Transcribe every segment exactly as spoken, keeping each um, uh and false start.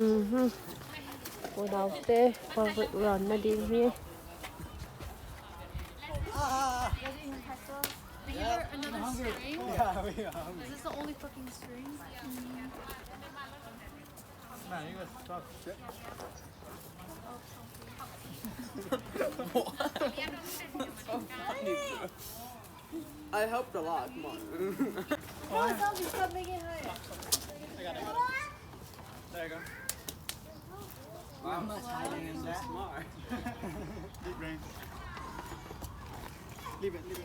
Mhm. Unaute, pang run nading hi. Another string? Yeah, we are hungry. Is this the only fucking string? Man, you guys suck. So funny, bro. I helped a lot. Come on. No, it's not, it's not making it higher. I got it. There you go. Wow. I'm not hiding in that. Smart. Big brain. Leave it, leave it.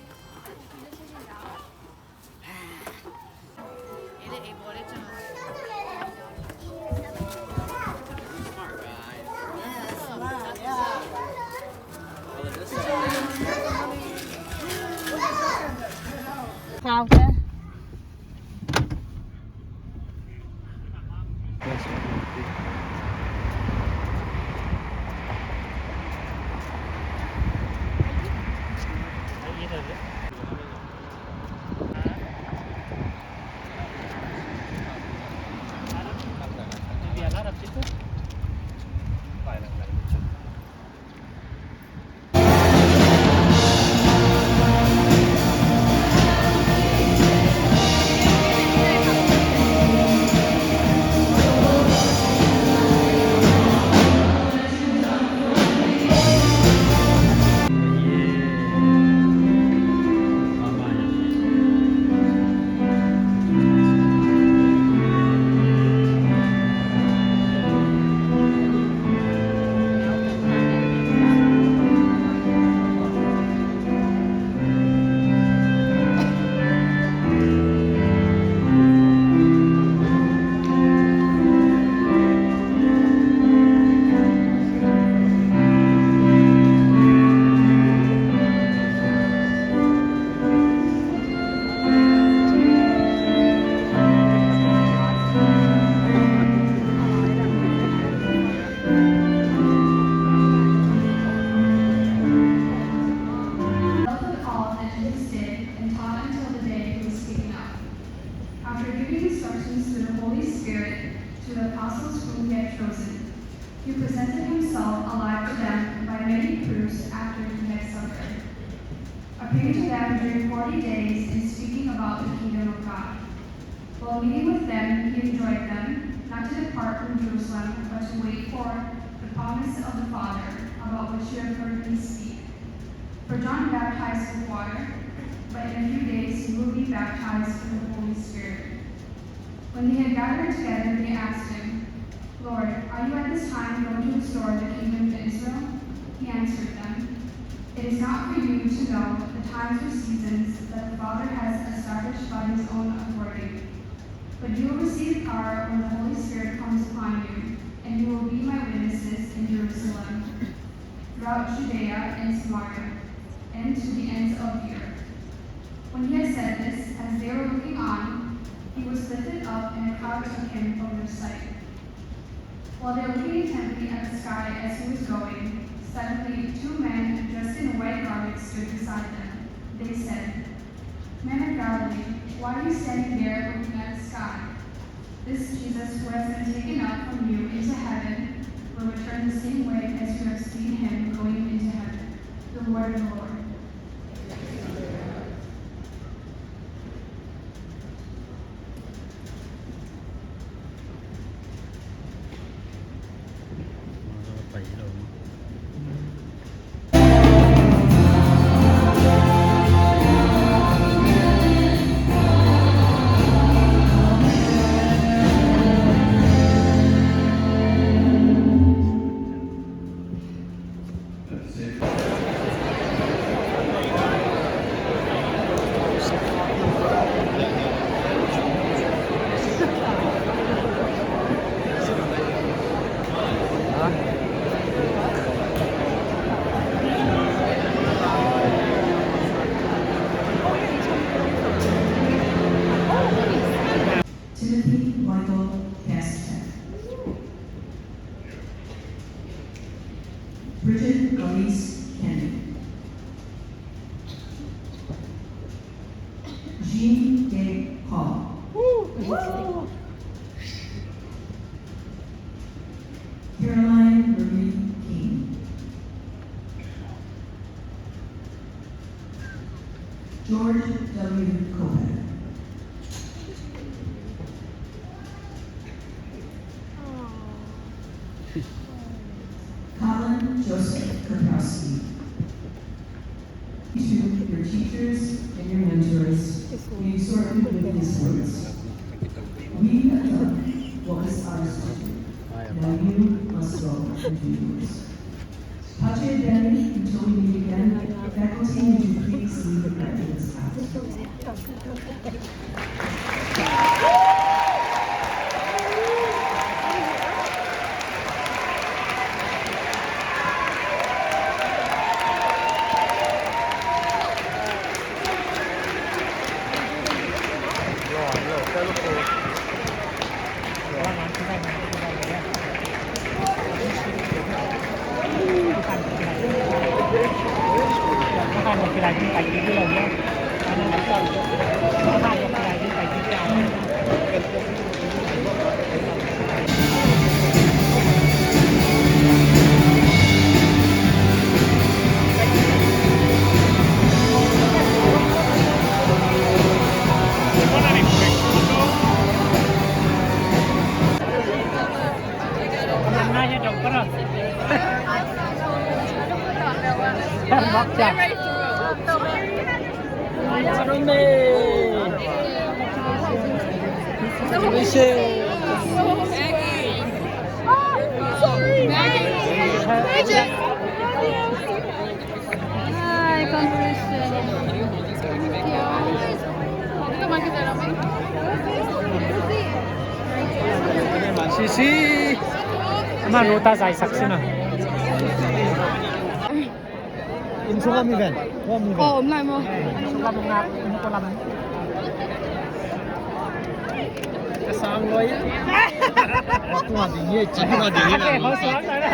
Held the call that Jesus did and taught until the day he was taken up. After giving instructions through the Holy Spirit to the apostles whom he had chosen, he presented himself alive to them by many proofs after he had suffered, appearing to them during forty days and speaking about the kingdom of God. While meeting with them, he enjoined them not to depart from Jerusalem, but to wait for the promise of the Father, about which you have heard me speak. For John baptized with water, but in a few days you will be baptized with the Holy Spirit. When they had gathered together, they asked him, "Lord, are you at this time going to restore the kingdom to Israel?" He answered them, "It is not for you to know the times or seasons that the Father has established by his own authority. But you will receive power when the Holy Spirit comes upon you, and you will be my witnesses in Jerusalem, throughout Judea and Samaria, and to the ends of the earth." When he had said this, as they were looking on, he was lifted up, and a cloud took him from their sight. While they were looking intently at the sky as he was going, suddenly two men dressed in white garments stood beside them. They said, "Men of Galilee, why are you standing there looking at the sky? This Jesus who has been taken up from you into heaven will return the same way as you have seen him going into heaven." The word of the Lord. George W. Kopeck. Colin Joseph Kaprowski. To your teachers and your mentors, we exhort you with these words. We have done what was ours to do. Now you must go and do yours. Pace Beni, until we meet again, faculty, would you please leave the graduates out? Hi, congratulations. Sisi. Ama, no ta zaisak sin a. Inn sung ah om hi ven. Om hi ven. Oh, om lai maw. Inn sung ah om nak, inn sung ah om. Ka sang loi. Tung ah ding hi, ci tung ah ding hi. Okay, ho suak lai na.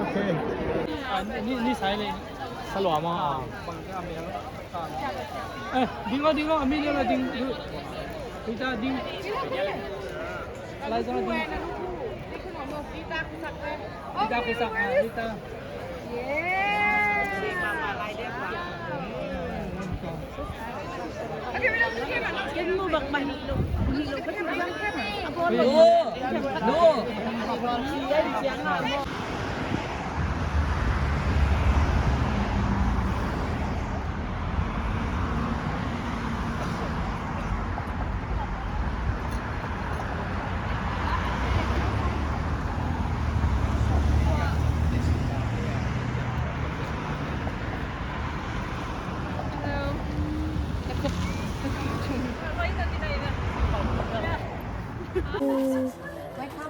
Okay. Ah, ni, ni sai le. Sa lua maw. Eh, ding o, ding o, a mi ding o, ding. Rita, ding. Lai zong ding. Rita, Rita, Rita. No, no.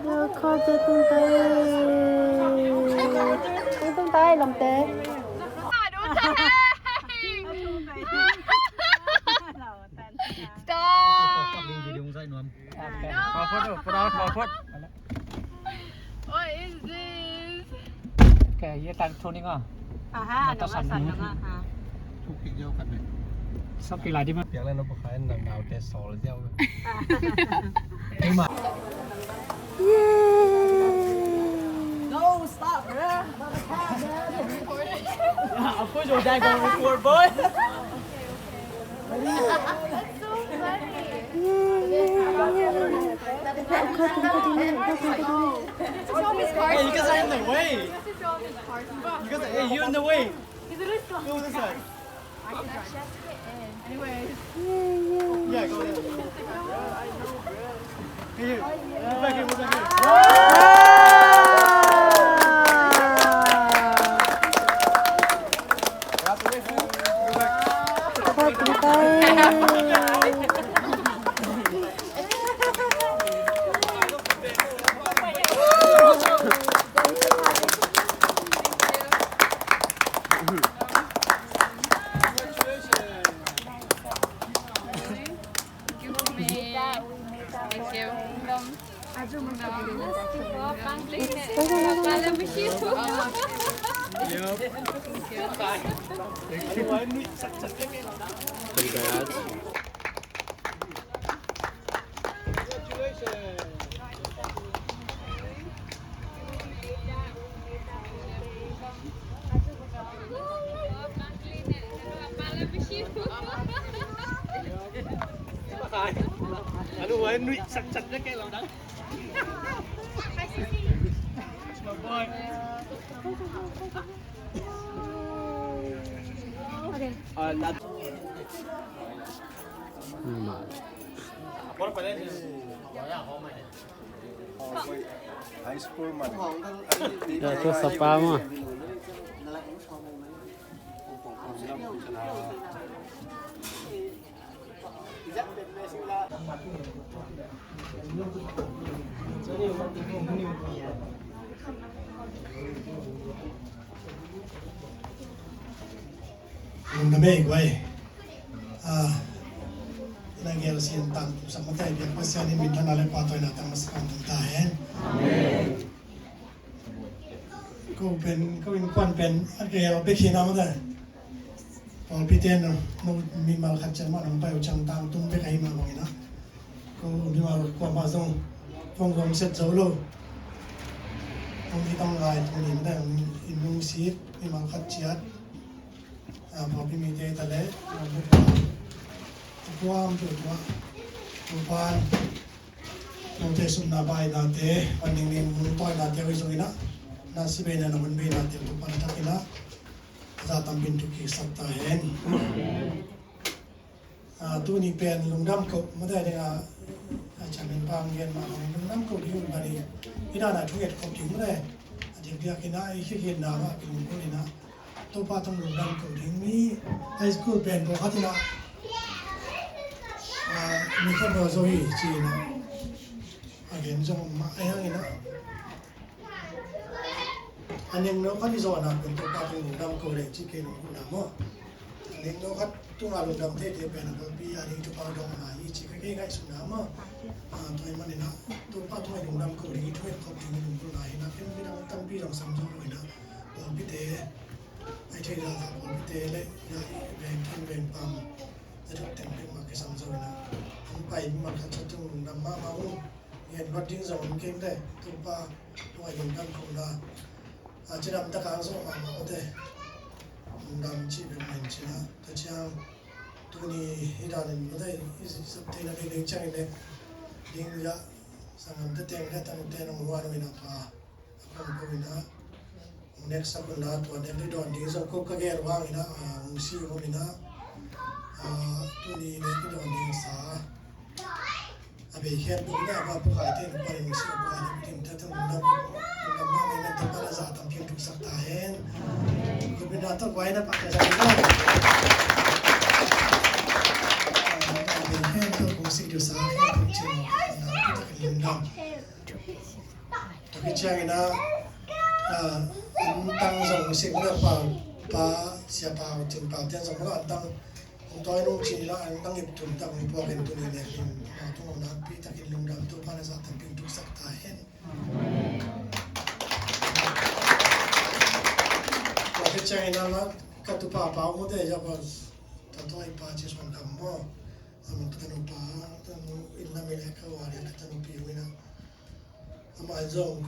Welcome to Tung Tai. Tung Tai lam te. Stop. What is this? Okay, ye tan tuning ah. Aha, nang a san nang a, ha. Thuk kik ziau khat ve. Sap kik lai di ma. Piak lai lo, pakhat in nang nau te sawl ziau. No, stop, bro. Of course, your dad gonna record, boy. That's so funny. Hey, you guys are in the way. You guys are, hey, you're in the way. Go this side. Anyways. Yeah, go there. Hey, here. Move back here, move back here. Congrats. High school man. Ya, tu sapa mah. Lungdam ei guai. Ah, na gel sin tang tu sa matai biak Pasian in min thana le patawina tang masa kong tung ta hen. Amen. Ko pen, ko innkuan pen a gel bek hi na matai. Pawlpi ten no, no mimal khat ciat mah nong pai uh ciang tangtung bek ahi mah bangin ah. Ko mimal kuamah zong, kong zong set zo lo. Kong hi tang lai tung ni matai, in nung sit, mimal khat ciat. A, pawlpi mite ta leh, a, tuam tu tuah, tupan, note sumna bainate, pan ningning mun tawnate, ui zong inah, na si beina na hun beinate, tupan a thak inah, za tampin thuk kiksak ta hen. A, tuni pen lungdam ko, mate ding a, a chairman pa ang gen ma, lungdam ko ding ui bani, inah na thunget kop ding mate, a diakdiak inah, i khikhin na ma, kin mun inah, Topa tawh lungdam ko ding mi high school pen pawlkhat inah, ah, mi khat no zo hi ci inah, a gen zong mah a hiang inah, a neng no khat i zawhna pen Topa tawh lungdam ko ding ci kei lungdam maw. A neng no khat tunga lungdam teitei pen a pawlpi a ding Topa dawhna hi ci kei kei ngaihsutna maw. Ah, tua ahih man inah Topa tawh lungdam ko ding i thu et khop ding i lungdam inah ken midang tampi dang sam zo lo inah pawlpite Ai thei la ka pawlpite le, ya, veng than veng pam, na thuk teng pek ma kisam zo na. Hong pai man khat chat tung lungdam mahmah ung. Ngen vat ding zong om keng le, Topa tung ai lungdam ko na. A cidam tak ang zong mahmah ute. Lungdam ci bek ma in ci na. Tua ciang tuni hi dan in mate, i sap thei na ding ding ciang in le, ding ya, sanggam te teng le, tang te nong huan ui na pa. Kong ko ina, hong neksak un la tua nek ding dawn ding zong ko ka gel vang ina, ah, hong si hong ina, ah, tuni nek ding dawn ding sa. A bei khen ko ina, a ba pu kai te ko ina hong si ko ina, nek ding ta ta hong na, hong na ma ina ta ba la za tam pian tuk sak ta hen. Ko ina ta ko ina pa ka za ina. Ah, a bei khen ko hong si ding sa, hong si ko ina, ta ka ina. Tua khit ciangin ah, ah, inn tang zong sik na pa, pa, sia pa, cin pa, tian zong na an tang, hong tawi nung cin la an tang ip tun tang hong puak in tun in nek in, ah, tung hong nakpi takin lungdam Topa na zah tampin tuksak ta hen. Tua khit ciangin ah, ka tu pa pa mute, ya pa, ta tawi pa ci suan kam maw. Amah ka tanu pa, tanu inn lam in ka wari ka tanu pi wina. Amah zong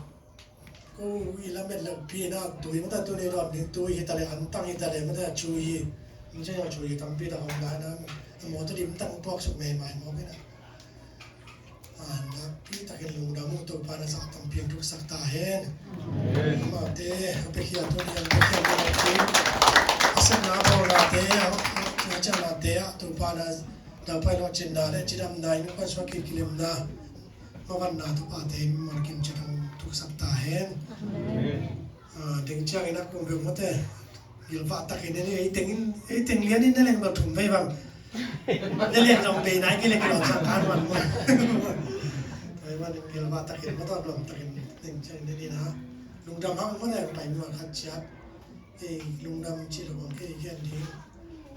ko i lamet lo pi na tui mata tuni dawn ding tui hi ta le an tang hi ta le mata cui hi. Min cia cui hi tampi ta hong lai na. Amah ta dim tang puak suk mei mai maw kei na. A nakpi takin lungdam uh Topa na zah tampi an tuksak ta hen. Amate a pekhia tuni an pekhia tuni a sepna bawlnate a, a cianate a Topa na daupai lawhcinna le cidamna in kuan suak kikilemna mavanna Tupate in mimal kim ciat hong tuksak ta hen. Amen. Ah, ding ciangin a kum beuh mate gilvah takin ei teng in, ei teng lian in ne leng bel thum vei bang ne leng zong bei nai kilek kilawm sang kan wan mate. Tua hi manin gilvah takin mate lawm takin ding ciangin ne lina lungdam hang mate pai mi wan khat ciat. Ei lungdam ci lo bang kei gen ding.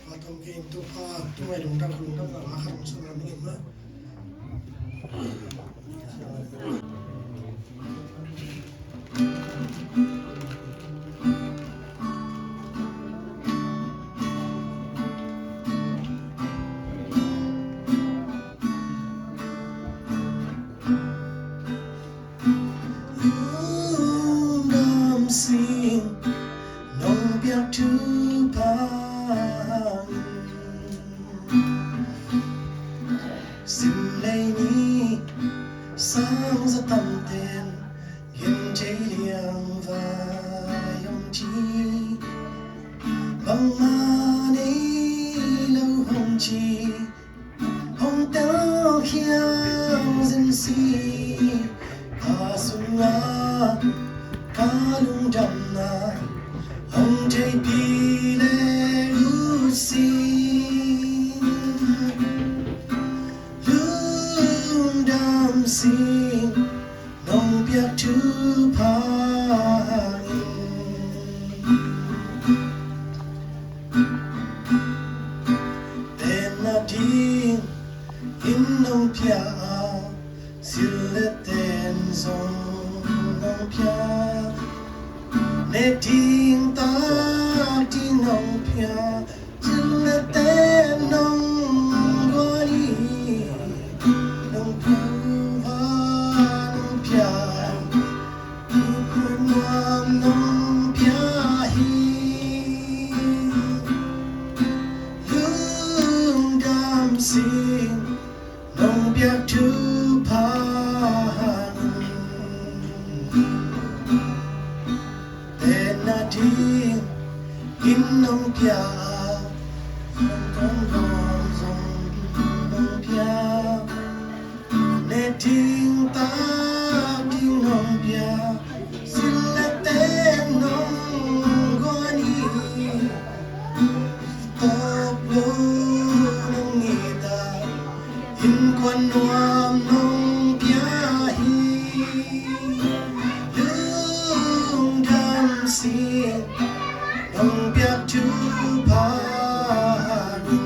Tua tawm kei in Topa, tua ngai lungdam, lungdam ngah ngah khat hong sung lam ding in mah. Lungdam sing nong biak thupha in, si Bangmah nei lo hong ci, hong telkhial zen si. A sungah ka lungdamna hong theihpih le uh sin. Lungdam sin, nong piak thupha in. Tenna dingin nong pia a, sil le ten zong nong pia. Ne ding tak ding nong pia, sil le ten nong guan hi. Nong pia uh a, nong pia, nuam nong pia hi. Lungdam sin, nong piak thupha in. Tenna dingin nong pia a, hong kong gawm zong nong pia. Ne ding tak ding nong pia, sil le ten nong guan hi. Tawp lo nong it a, innkuan nuam nong pia hi. Lungdam sin, nong piak thupha in.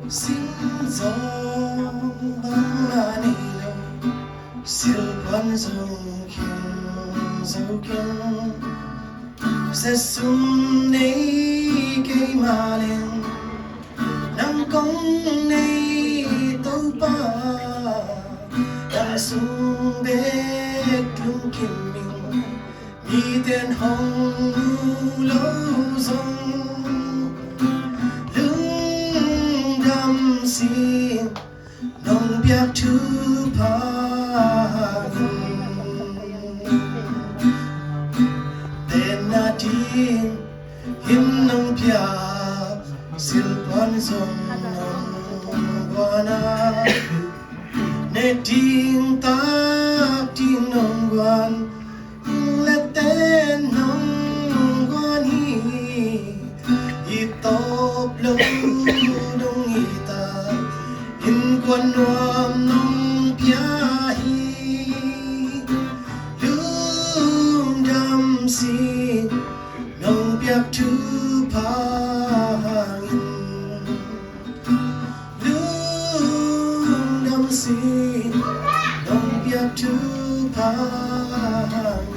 Sin zong bangmah nei lo, silpuan zong khin zo keng. Siasum nei kei mah leng, nang kong nei Topa. Nang sung bek lungkim ing, miten hong mu lo zong. Lungdam sin, nong piak thupha in. Tenna dingin nong pia, silpuan zong nong guan a. Ne ding tak ding nong guan, le ten nong guan hi. I tawp lo nong it a, innkuan nuam nong pia hi. Lungdam sin, nong piak thupha in. Lungdam sin, nong piak thupha in.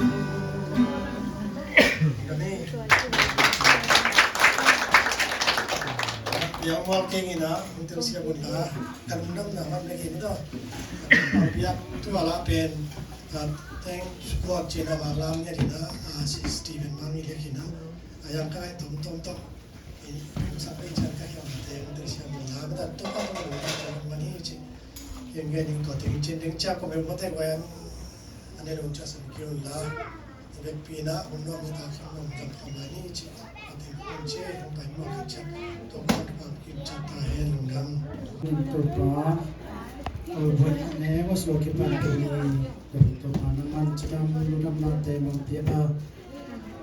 Piak mual keng in a, hong telsiam un la, ka lungdamna man bek hi ni tawh. Piak thu a la pen, ah, thank God cih na, mak lam ngiat hi na, ah, si Stephen Mang i lek hi na. A yang ka ngai tom tom tawh. I, sa pai chan ka hiam te, hong telsiam un la, ka tat tawh ka tawh ka tawh man hi ci. Hiam ngai ning tua teng cin ding cia ko meu mate ko yan. Ane lo cia sa mi kiu la. I vekpi na, hong nuam ni ta, hong nuam zam kham lai ni ci. A teng hong ci, hong pai mo ka cia. Tua ka tua kim cia ta hen lungdam. Ning tua pa. Tua pa ne, wa sua ki pan tu ni. Tua pa na man cia dam, lungdam na te, mang pia pa.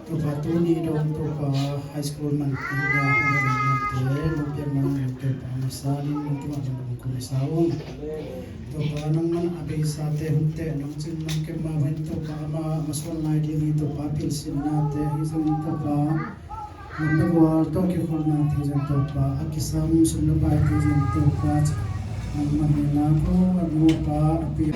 Topa tuni dong Topa high school man pia na hong dong man te, nong piak man nong Topa masa ning nong tuma man dong kum sa ung. Topa nang man a beisa te hong te nong cin nong kem ma ven Topa ama masuan lai ding hi Topa pilsin na te hi zong Topa. Nang na gual to ki khol na te zong Topa a kisam sum na pai te zong Topa. Nang man ni na ko a nupa a pi.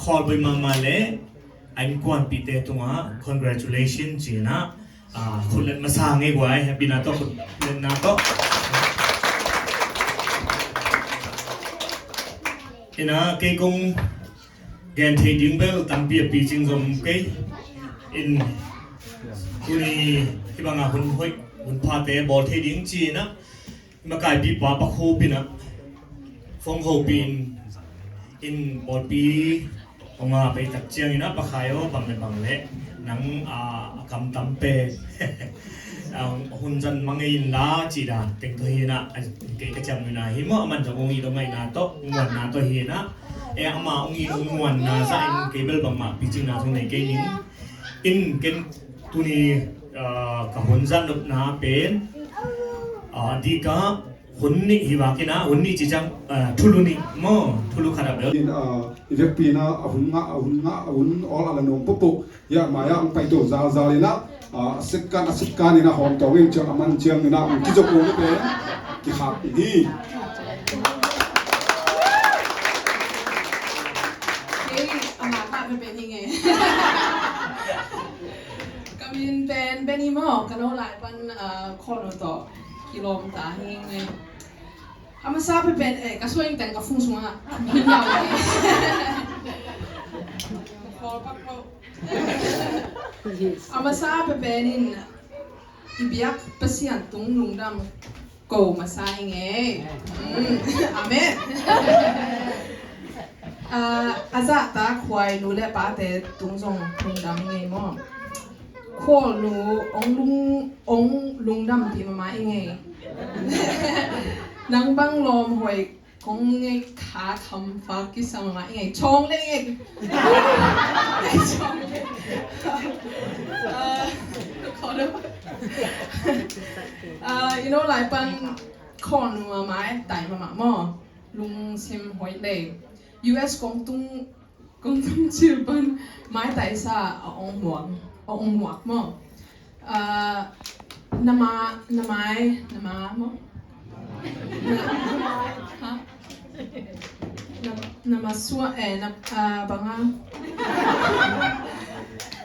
Khualbui mahmah le a innkuanpihte tungah congratulation ci-in ah, ah, khutlet masa ngei guai, happy na tawh, khutlet na tawh. Ina kei kong gen thei ding bel tampi a picing zom kei. In tuni hibanga hun hoih hun phate bawl thei ding ci-in ah, makaipipa Pa Khup in ah phone hopih in, in pawlpi hong a pei tak ciangin ah, Pa Khai aw, bang le bang le nang a, a kam tam pen a hun zan mangei inla ci dan teng tawh hi in ah, kei ka ciam nuina hi maw, a man zong hong it hong ngaihna tawh, hong muanna tawh hi in ah, e ama hong it hong muanna zah in kei bel bangmah picingna thong nei kei ning. In ken tuni, ah, ka hun zat nopna pen, ah, dika hun nih hi vak in ah, hun nih ci ciang, ah, thulu nih maw, thulu khat a bel. In, ah, i vekpi in ah, a hun ngah, a hun ngah, a hun awl a la nuam pukpuk. Hiah mai ah hong pai to zalzal in ah, ah, a sitkan, a sitkan in ah hawm tawng in ciang, a man ciang in ah hong kizop lo ni pen kikhak in hi. Hei, a ngakngak pen pen hi ngei. Ka min pen Benny maw, ka no lai pan, ah, Khualnu tawh kilawm ta hi ngei. A masa pen pen, eh, ka suaing teng ka phone sungah a min yau hi. Khawl pak lo. A masa pen pen in i biak Pasian tung lungdam ko masa i ngei. Mm, amen. Ah, a zahtak huai nu le pate tung zong lungdam i ngei maw? Khualnu ong lung, ong lungdampih mahmah i ngei. Nang bang lawm huai kong ngei kha kham fa kisa mahmah i ngei. Chawng le i ngei. Chawng le. Ah, khawl le. Ah, i no lai pan Khualnu a maitai mahmah maw? Lungsim hoih lei. U S kong tung, kong tung cil pan maitai sa a ong muak, a ong muak maw? Ah, na ma, na mai, na ma maw? Na, ha? Na, na ma sua, eh, na, ah, banga.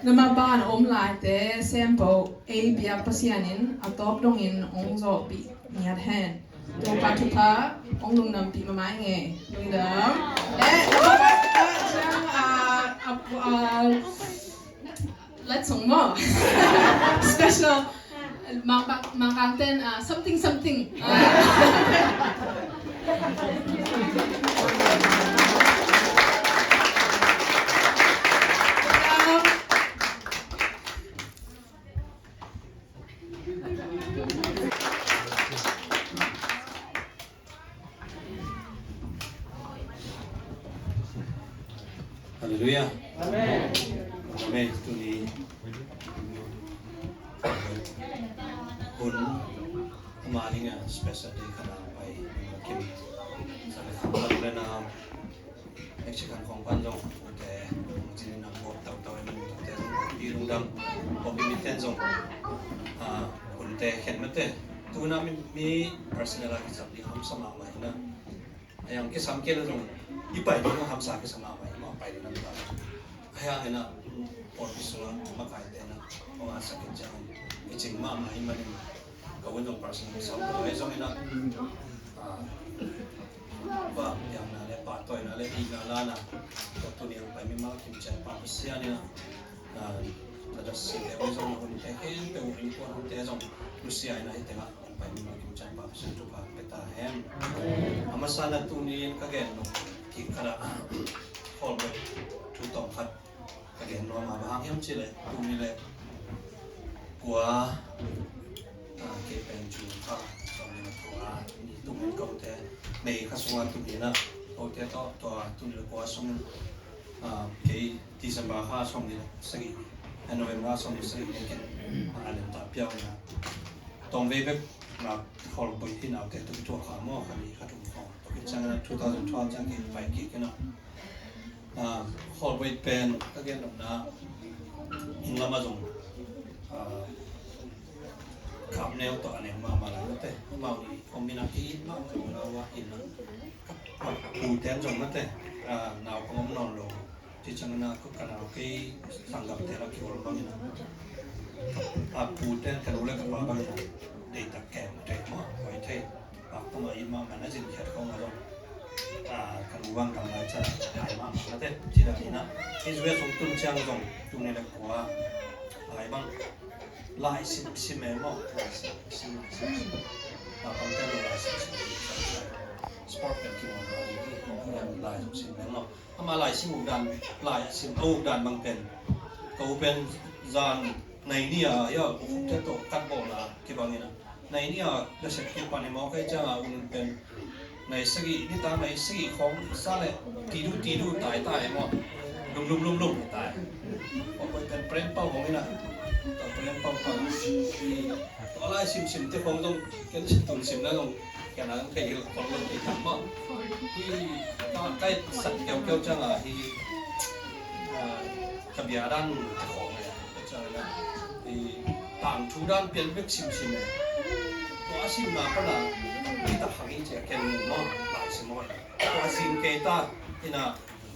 Na ma ban om laite sempo, ei biak Pasian in a tawp dongin ong zawhpih ngiat hen. Topa thupha ong lungdampih mahmah i ngei. Lungdam. Eh, na ma ban, ah, ciang, ah, ah, ah, Let's song more. Special. Mang, mang, mang kang ten, ah, something, something. Ah. Halleluiah. Amen. Amen. Tuni hun ama ding a special day khat a pai kim sa le kham le na Mexican khong pan zong ute zinin a bawk tautau in ute zong pi lungdam bawk i miten zong, ah, hunte khen mate. Tuna mi, mi personal a kisap ding hamsa mahmah hi na. A yang kisam kei le zong i pai ding hamsa kisam mahmah hi, mah pai ding na mi ta. A yang hi na pawlpi sungah makaite na hong a sak in ciang i cing mahmah hi manin ka un zong personal kisam lo hi zong hi na. Ah, va piangna le pahtawina le hihna lana tua tuni ang pai mimal kim ciat pa Pasian ina, ah, na da si te wi zong na hun te hen te wi in kuan hun te zong nusia ina hi tengah ang pai mimal kim ciat pa Pasian thupha pe ta hen. A masa na tuni in ka gen lo ki khat a Khualbui thu tawm khat ka gen nuam a, bang hang hiam cih leh tuni leh kua, ah, kei pen June kha sawm le kua ni tungin kote May kha sunga tuni na kote tawh tua tuni leh kua sung, ah, kei December kha sawm le sagih ni, ah, November sawm le sagih ni ken, ah, a lem ta piau na tawm vei bek na Khualbui hi naute tung tua kha maw kha ni kha tung kha tua kin chang na two thousand twelve chang kei pai kik na. Ah, Khualbui pen ka gen nopna inn lamah zong, ah, kap neu tawh a neu mahmah lai mate. Amau nih om in a ki it mahmah lo na ua inn a. Pu ten zong mate, ah, nau kong om nawn lo. Ci ciangin ah ka nau kei sanggamte la kiol bangin ah, a pute ka nu le ka pa bangin ah, deihtak kem thei maw, hoih thei. Pak tawh mah i mah man a zin khiat khawng a zong, a, ka nu bang kam lai ciang a ngai mah mah na te ci dan in ah, i zui a sung tun ciang zong tuni le kua ngai bang. Lai sim sim e maw, lai sim sim, lai sim sim. Naupangte zong lai sim sim, sport pen kimawh lai sim sim e maw. Ama lai sim uk dan, lai sim a uk dan bang pen, ka u pen zan nai ni a, ia, u khupte tawh kat bawlna kibangin a, nai ni a nasep kipan i mawk ei cianga u nun pen nai sagih, nitak nai sagih khawng sa le tidu tidu tai tai maw, lum lum lum lum tai. Pawh pawh pen pren pau hong ina, pren pau pau. Tua lai simsim te khong zong ken tun simna zong ken a thei khong zong thei tam maw. Hi ka kai sat keu keu cianga hi, ah, ka bia dan te khong e, ka ciang na hi tangthu dan pian bek simsim e. Tua a simna pana hi ta khang in cia ken mu maw, lai sim maw. Tua zin kei ta ina,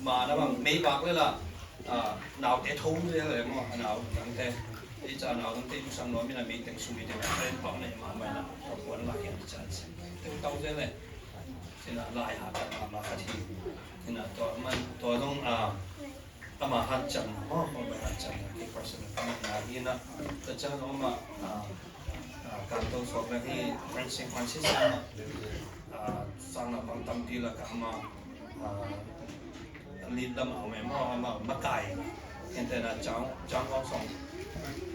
ma na bang mei bak le la, ah, naute tho le le maw, a nau dangte. Ei ca nau dangte i sang nuam ina, mei teng sum i teng a ren pau nei ma mai na, tua kuan la hian i ca si. Teng tau le le. Ina lai ha ka ma ma ka thi. Ina tua man, tua dong, ah, ama hanciam maw, kong bai hanciam na ki person na hi na. Tua ciang dong ama, ah, ah, kan tong sok na hi Francis, Francis ama, ah, sang na bang tampi la ka ama, ah, lit lam a om em maw, ama makai. Ente na chang, chang kong song.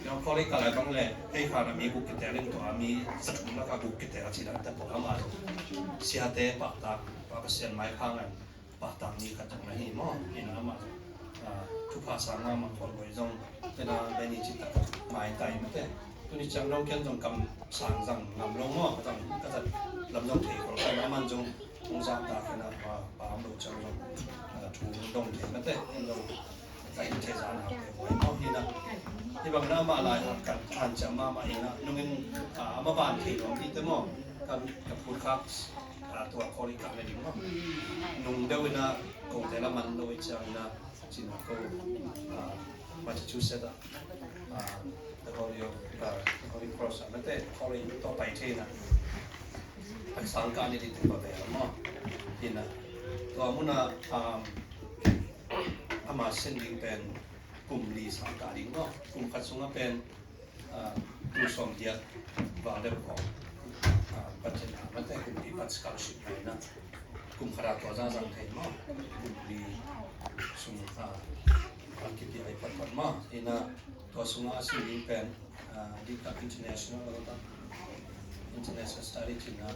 Yong college ka lai bang le, hei kha na mi guk kitel in tua mi sa thum la ka guk kitel a ci dan ta pawh ama. Siate pahtak, pa Pasian mai kha ngan pahtak mi khat zong na hi maw. Ina ama, ah, thupha sang ama khawl boi zong. Ina beni ci tak mai tai mate. Tuni ciang dong ken zong kam sang zang ngam lo maw, zang ka zat lam zong thei khol kha, aman zong hong zang ta khin a, pa, pa om lo ciang zong, ah, thu dong thei mate, zong ka in thei zan hak thei huai maw hi na. Hi bang na mah lai hak kan han ciam mah mah hi na, nungin, ah, ama ban thei lo hi te maw, kan ka phut khak, ah, tua khol i kah na ding maw. Nung deuh hi na, kote la man lo i ciang hi na, Cina ko, ah, Massachusetts ah, ah, the Holy of, ah, the Holy Cross ah, mate, Holy to pai thei na. Ang sang ka ni di te pa be mo. Ina. Tua muna, um, ama sin ding pen kum li sang ka ding mo. Kum khat sunga pen ah, tul sawm giat val deuh khawng, ah, budget, ah, mate kumpi pat scholarship ngai na. Kum khat ah tua zazang thei maw. Kumpi sung, ah, an kipia i pat pat maw. Ina tua sunga a sin ding pen, ah, diktak international, international study cina.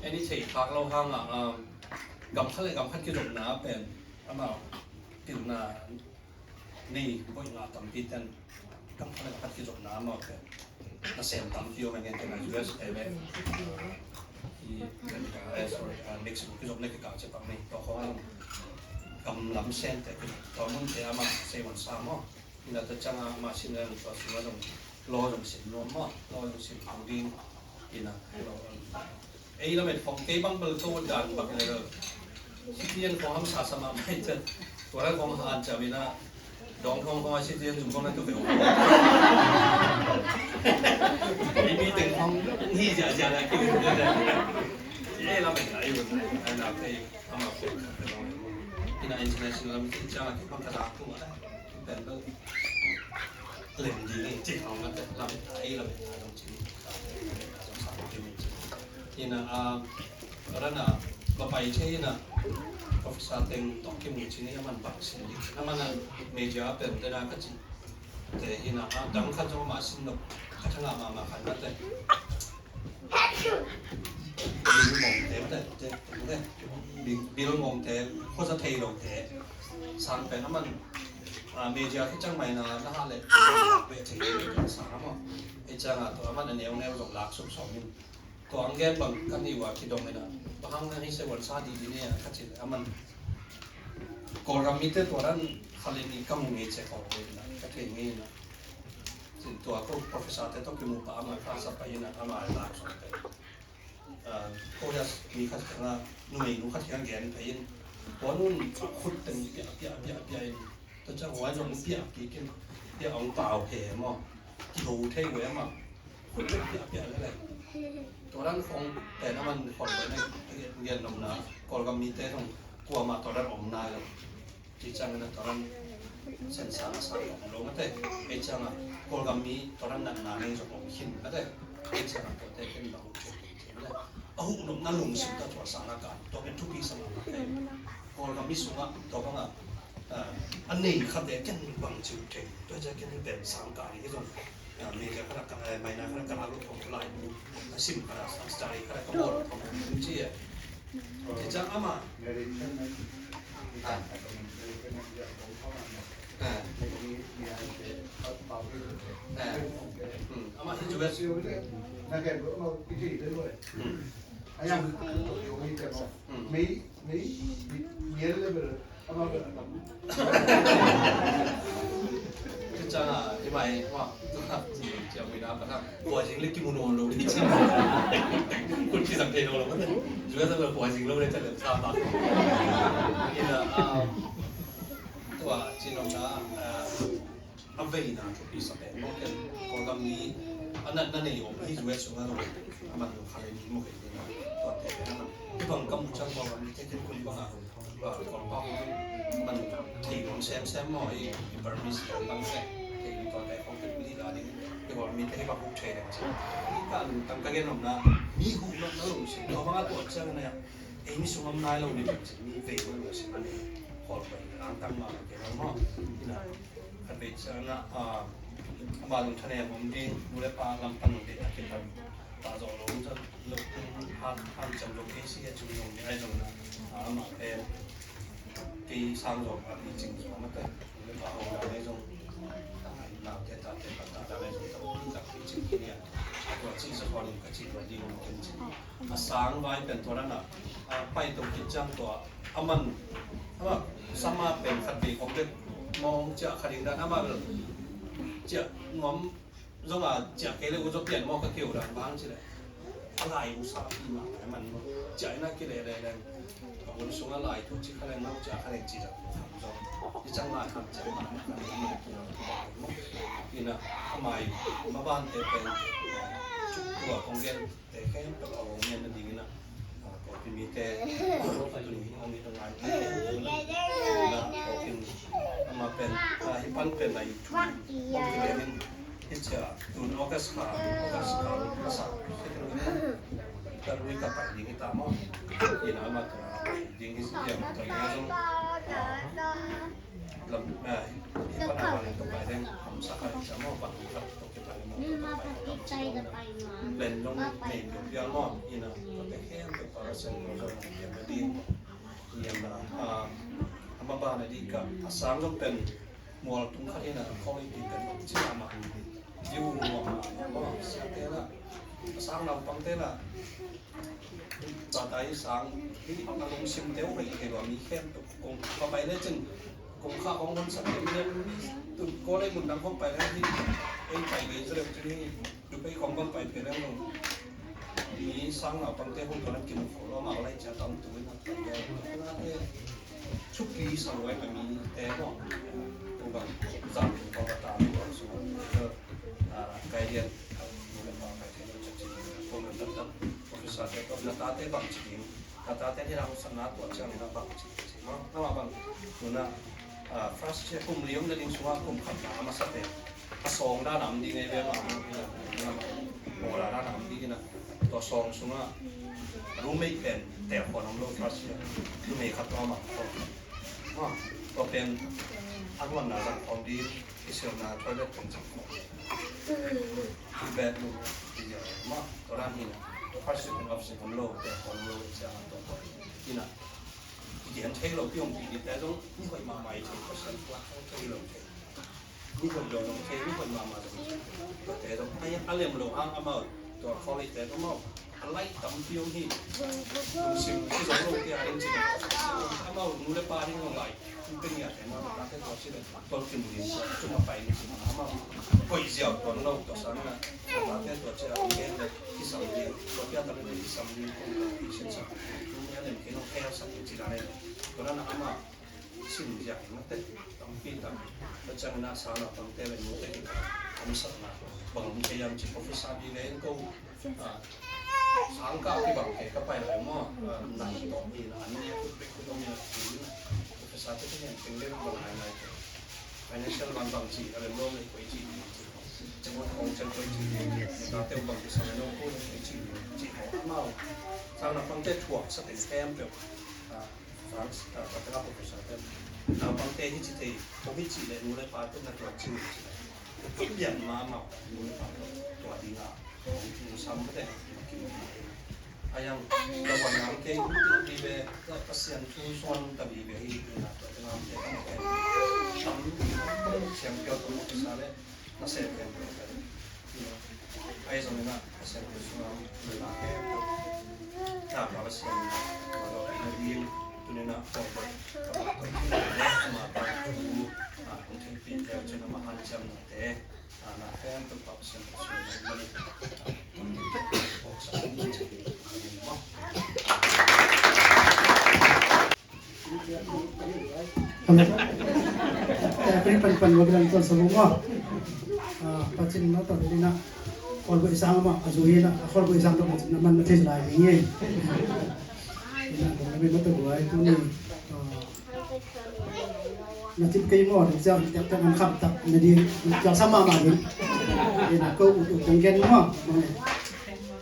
Any thei khak lo hanga, ah, gam khat le gam khat kizopna pen, amau pilna nei boih ngah tampi ten kam khat le kam khat kizopna amau pen nasem tampi om ngen te na U S A le i Canada, eh, sorry, ah, Mexico kizopna kikah ciah pak nei tua khawng a zong kam lam sem te tua mun te ama sei wan sa maw. Ina ta ciang a ama sin le tua sung a zong law zong sim nuam maw, law zong sim thang ding. Ina law ei lamet khong kei bang bel ko dan bang le. Citizen khong hamsa sa mahmah in cian. Tua lai khong han ciam ina dawng thong khong a citizen zum khong na tu ve. Ei mi teng khong hi zia zia na ki. Ei lamet na ei bang na ei na kei ama ko. Ina international lam ti ciang a ki bang ka dak tu ma. Pen bel lem ding ei ci khong na te lamet na ei lamet na dong ci. Ina, ah, rana, mapai thei ina, professor teng tawh kimu cini aman bang sin ding. Aman a major pen tena ka ci. Te ina, ah, dang khat zong ama sin lo, ka thanga mama khat na te. Bil mong te, te, te, te. Bil, bil mong te, khuaza thei lo te. Sang pen aman, ah, major khi ciang mai na, na ha le, be thei lo te, sang ama. Ei ciang a, tua aman a neu neu zong lak sum sawm in. Tua ang gen bang kan i ua kidong ina. Bang hang na hi se wan sa di di ne a ka ci le aman. Kawlram mite tua dan khalin i ka mu ngei che kawlram ina. Ka thei ngei ina. Cin tua ko professor te tawh kimu pa ama ka sa pa ina ama la so te. Ah, ko ya mi khat ka na numei nu khat ka gen pa in. Tua nun khut teng pia pia pia pia in. Tua ciang huai zong piak kik in, piak hong pau he maw, kiho thei uh e maw. Khut bek piak piak lel e. Tua dan khong pen a man khon pen a gen nopna, Kawlgam mite zong kuamah tua dan om nai lo. Ci ciangin a tua dan sensa a sang om lo mate. Ei ciangin a Kawlgam mi tua dan natna nei zong om khin mate. Ei ciangin a tuate ken bang uh cih mate. A huh nopna lungsim ta tua sang a kan tua pen thupi sa mah mate. Kawlgam mi sungah tua bangah, ah, a nei khate ken bang ci uh thei. Tua ciang ken hi pen sang kan hi zong, ah, media khat a ka, eh, maina khat a ka la lut khong lai mu. A sim khat a sang style khat a ka bawl khong ci e. Ci ciang amah. Ah. Ah. Ah. Hmm. Amah hi cu. Hmm. Hmm. Cucaah, i mai, wah, ciang mi na, pa na, kua jing le kimu nawn lo ding ciang. Kun kisam thei lo lo, mate. Cucaah, sa kua jing lo le, ciang le, sa pa. Ina, ah, tua, ci nopna, ah, a veina thupi sa pen maw, ken Kawlgam mi a natna nei om hi, U S sungah zong a man lo kha le ni maw, kei ni na, tuate pen a man. Hih bang ka muh ciang Kawlgam mite ken kun bang a, a, Kawlpau man thei nuam semsem maw, i, i Burmese bang se, kei ni tuate khong ken mi la ding, i Kawlgam mite hih bang huh thei leng ci. Hih ka lungtang ka gen nopna, mi huh nopna lungsim, tua bang a tuat ciang na, ei mi sung om nai lo ni leng ci, mi vei nopna lungsim a nei, Kawlpau angtang mah kei maw, ina. Khat vei ciangin ah, ah, amah zong thanem om ding, nu le pa lam pan zong deihtakin han pah zawh lo, lo, han, hanciam lo kei si a, cung zong ni ai zong na, ah, amah pen kei sang zawh a, i cing zawh mate, nu le pa hong dan ai zong, ah, naute tate pa ta dan ai zong tam tak i cing khin hi a, tua cih zawh in ka cih tua ding om ken cih. A sang vai pen tua dan a, a, pai to khit ciang tua a man, a man, sama pen khat vei khong bek mawng ciah kha ding dan, amah bel ciah nuam zong a, ciah kei le uh zaw pian maw ka keu dan bang ci le. A lai uh sa pi mah a man maw. Ciah ina ki le le le. A hun sung a lai thu ci kha le, nau ciah kha le ci le. Zong i cang lai kham ciah mah mah kha le mah ki le. Ina a mai ma ban te pen tua kong gen te khempeuh a hong ngen nadingin ah, ah, Kawlpi mite, ah, tuni hong it a ngai te, ah, Kawlpi amah pen, ah, hih pan pen a YouTube hong kilem in, hih cia tun August kha, August kha, a sa, second week, third week ka pai ding hi ta maw. Ina amah tua ding hi, cia tua ding hi zong, ah, lam, eh, hih pan a val in tua pai ding hamsa kha hi cia maw, pan khat tua kipan in maw, tua pai ding hamsa kha hi cia maw. Plan dong nei piang piang maw, ina tua te khempeuh pa ka sian lo zong piang ka ding. Niam na, ah, a ma ba na ding ka, a sang zong pen mual tung khat ina quality pen ci ma ma. View nuam maw, siate la, a sang naupangte la, tua tai sang hi a lungsim teu hei thei lua mi khempeuh kong va pai lecin kong kha kong hon sak hi mi tun ko lei mun dang kong pai le hi ei pai gei zaw leu cin hi Dubai kong bang pai pia leng lo. Mi sang naupangte hong tua na kim kho lo, amau lai cia tang tu ina pai le. Thupi sa luai pa mi te maw. Tung bang zam tung bang bata mi bang sung. Ah, guardian nu le pa pai te lo cia ci. Kong na tap tap professor te tawh na tate bang ci ding. Na tate ni rang sa na tua ciang na bang ci ci maw. Na ma bang tu na, ah, first year kum li om na ding sunga kum khat na a masa te. A sawng dan a om ding ei ve mah, mawla dan a om ding ina. Tua sawng sungah roommate pen tel khawng om lo, first year. Numei khat tua mah khawng. Tua pen a ruanna zang khawng ding, i silna toilet pen zang khawng. Two bedroom, i zia mah, tua dan hi ina. Tua first year pen option om lo, tel khawng om lo, i zia tua tua. Ina, i gen thei lo, pi om pi te zong, mi hoih mahmah i thei, Pasian puak thei lo thei. Mi hoih lo zong thei, mi hoih mahmah zong thei. Tuate zong a lem lo hang amau, tua college te amau a lai tampi om hi. Lungsim kizom lo te a ding ci, amau nu le pa ding zong lai. Pen nia te amau tate tua ci le, Tolkien ding tua cuma pai ni ci amau. Koih ziau tuan lo tua sang na. Tate tua ci a ding le kisam ding. Tua pia tate kisam ding kong ka kisin sa. Tua mi a lem kei nong hel sa ci la le. Tua na amau Cin ziak in a tek tampi tak. Tua ciangin a sang naupangte le nute kikal a omsakna bang om thei hiam cih officer ding le in ko, ah, sang kah kibang kei ka pai lai maw, ah, nai tawh hi na, an ne khut bek khut om hi na, officer te te hian peng le bang nai nai te. Financial man bang ci a lem lo le koi ci ni ci. Cengwan kong ceng koi ci ni. Ka te bang ki sang no ko le koi ci ni ci ko. Amau sang naupangte thuak sa teng khempeuh. Ah, Francis, ah, patanga professor te, naupangte hi ci thei, ko hi ci le nu le pa te na tua ci ni ci le. Bian ma ma nu le pa te tua ding a, kong tung sam te, ki mu thei. A yang, la wan nam ke, ti bi be, la Pasian thu suan ta bi be hi, na tua te nam te, ka ma ke. Sam, siam pia ko professor le, na se pia ko. Ai zong ina, a sian ko sungam, na ke, na pa la sian, na lo, na ding, tu ni na, ko, ko, ko, ma pa, tu, a, kong thil pi, ya, tu na ma han siam na te, a, na ke, tu pa sian ko sungam, na ni, ko, sa, ko, sa, ko, Hello. Eh, kami pan pan wag lang to sa bunga. Ah, pacin na to, dili na. Kol bo isang ma, azu hi na, kol bo isang to, pacin naman na tis lai ni. Ina, kung kami mo to, buhay to ni. Ah, na tip kay mo, di siya, tiyak tiyak ang kamtak, na di, tiyak sama ma din. Ina, ko, ut, ut, ang gen mo, mga.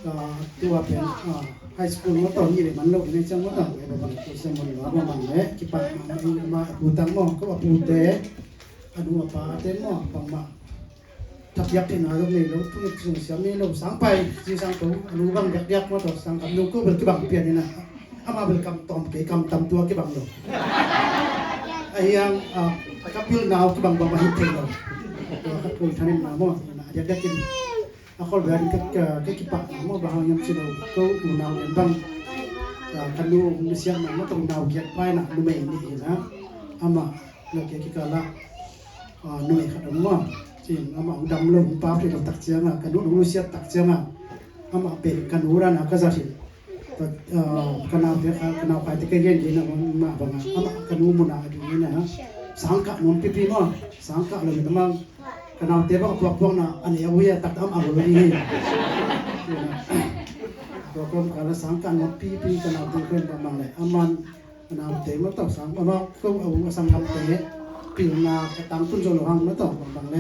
Ah, tua pen, ah, high school maw tawh ni le man lo, ni ciang maw tawh, eh, bang bang, ko siang maw ni, bang bang le, kipak ma, ma, ma, a pu tang maw, ko a pu te, a nu a pa te maw, bang ma. Tap yak te na lo nei lo, tu ni tu siam nei lo, sang pai, ci sang to, a nu bang yak yak maw tawh, sang kam nu ko bel kibang pian ni na. Ama bel kam tom, kei kam tam tua kibang lo. A hiang, ah, ka pil nau kibang bang ma hi thei lo. Tua ka ko thanin na maw, na yak yak in. A khol bia ding ka, ka, ka kipahna maw, bang hang hiam cih leh ko unau lian bang, ah, ka nu hong nusiatna maw, ka unau giat paina numei nih hi na, amah le kei kikal ah, ah, numei khat om maw, cin amah hong dam lo, hong pau thei lo tak ciangin, ka nu hong nusiat tak ciangin, amah pen ka nu dan a ka zat hi. Ka, ah, ka naute kha, ka naupangte ka gen ding a, mah bangin amah ka nu mun a a ding in a, sang kah nuam pipi maw, sang kah lo in amah ka naute bang a puakpuakna a nei a ui a tak a amah a lo ding hi. Tua kawm kal a sang kah nuam pipi ka naute kawm bang bang le, aman ka naute maw tawh sang, amah ko a u a sanggamte pilna ka tangtun zo lo hang maw tawh bang bang le,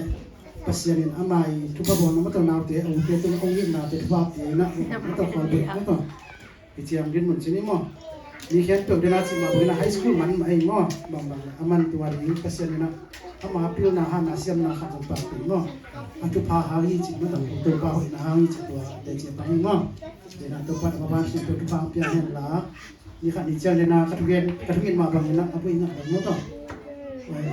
Pasian in amah i thupha bawl na maw tawh naute a ute tun a ui na te thupha pia na maw tawh kawm bek maw tawh. Hi ciang dinmun ci ni maw. Mi khempeuh dena ci mah bangin a high school man mah ei maw. Bang bang a man tua ding Pasian in a ama pilna hana siamna khat zong pah pih maw. A thupha hang hi ci maw, Topa hoihna hang hi ci tua teci a pang hi maw. Dena Topa in a maban khempeuh thupha hong pia hen la. Ni khat ni ciang dena ka thugen, ka thugen mah bangin a, a buai ngah bang maw tawh.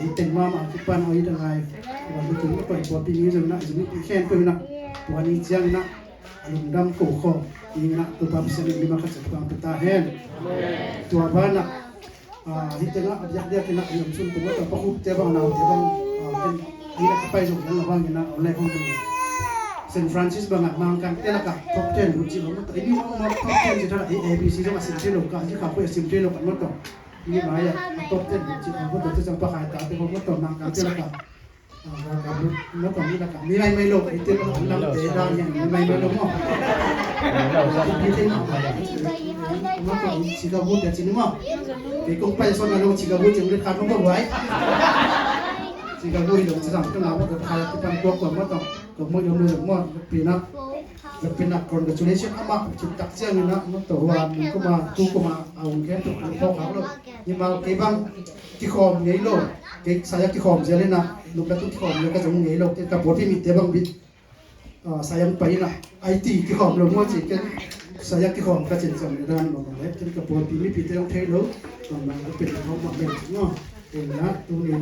Ei teng mah mah a kipan a oi ta ngai. Tua hi tua hi tua hi tua pi ni zong na, zong ni pi khempeuh na. Tua ni ciang na. A lungdam ko khawm dingin ah Topa Pasian in mimal khat ciat thupha pia ta hen. Tua banah, ah, hih tengah a diakdiak in ah i omsun tungah tawh Pa Khup te bang, naute bang, ah, ken a inn ah ka pai zong nang a bangin ah online hong ding. Saint Francis bangah Mangkangte lakah top ten lut cih lo maw tawh, i mi hong top ten cih thadah i A B C zong a sim thei lo kah, zikha khuai a sim thei lo kah maw tawh. Mi mai ah a top ten lut cih lo maw tawh, tu ciang Pa Khai tate hong maw tawh Mangkangte lakah. Ah, ka, ka, no, ka mi lakah mi maimai lo, i te ko lam te dan hian mi maimai lo maw. Ka pi te maw. Maw ka Chicago te cin maw. Kei kong pai sawn a lo Chicago cin le kha no ko wai. Chicago hi lo ci sang ka na maw ka kha ya ka pan ko ko maw tawh. Ko maw yom lo maw. Pi na. Ka pi na congratulation amah cin tak ciang ina maw tawh huan ko ma tu ko ma a ung ken tu ko kha lo. Ni ma kei bang kikhawm ngei lo. Kei saya kikhawm zel ina. Lupna tu kikhawm ngei ka zong ngei lo, kei ka pawlpi mite bang bit. Ah, saya pai ina, I T kikhawm lo maw ci ken, saya kikhawm ka cin sam le dan maw le, ken ka pawlpi mipite hong thei lo, bang bang ka pen hong mah le maw. Ken na, tu ni,